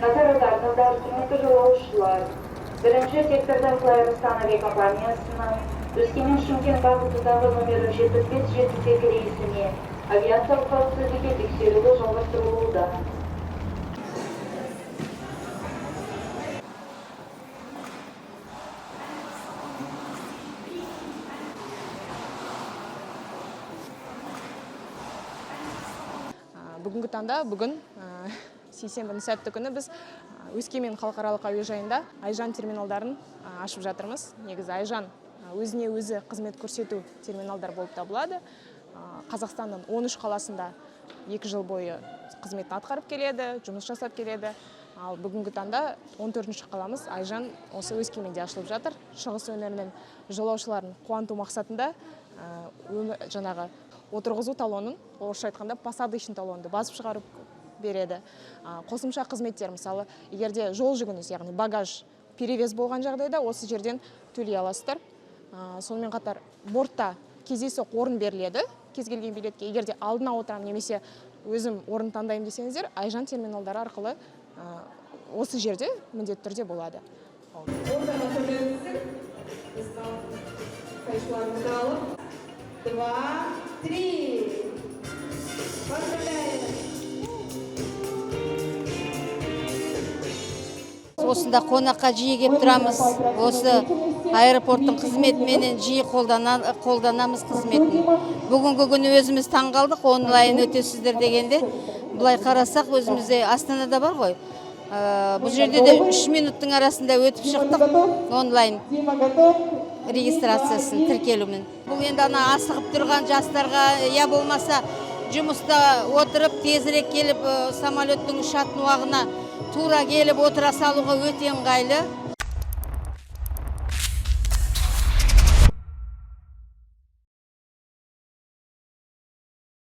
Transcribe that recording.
Назар аударыңыздар, құрметті жолаушылар. Бірінші секторда FlyArystan авиакомпаниясының Өскемен-Шымкент бағытындағы номері 7572 рейсіне авиациялық қауіпсіздікке тексеруі жалғастырылуда. Бүгінгі таңда, бүгін сейсенбінің сәтті күні, біз Өскемен халықаралық әуежайында Айжан терминалдарын ашып жатырмыз. Негізі Айжан өзіне өзі қызмет көрсету терминалдар болып табылады. Қазақстанның 13 қаласында 2 жыл бойы қызметін атқарып келеді, жұмыс жасап келеді. Ал бүгінгі таңда 14 қаламыз Айжан осы Өскеменде ашылып жатыр. Шығыс өңірінің жолаушыларын қуанту мақсатында жаңағы отырғызу талонын, орысша айтқанда, посадочный талонды басып шығарып береді. Қосымша қызметтер, мысалы, егер де жол жүгіңіз, яғни багаж перевес болған жағдайда, осы жерден төлей аласыздар. Сонымен қатар бортта кездейсоқ орын беріледі кез келген билетке. Егер де алдына отырамын немесе өзім орын таңдаймын десеңіздер, Айжан терминалдары арқылы осы жерде міндетті түрде болады. Ортаға көтеріңіздер. Біздің қайшыларымызды алып. Два, три. Поздравляем! Осында қонаққа жиі келіп тұрамыз. Осы аэропорттың қызметіменен жиі қолданамыз қызметін. Бүгінгі күні өзіміз таңғалдық, онлайн өтесіздер дегенде. Былай қарасақ, өзімізде Астанада бар ғой. Бұл жерде де 3 минуттың арасында өтіп шықтық онлайн Дима готов? регистрациясын, тіркелумен. Бұл енді ана асығып тұрған жастарға, я болмаса жұмыста отырып, тезірек келіп, самолеттің ұшатын уағына тура келіп отыра салуға өте ыңғайлы.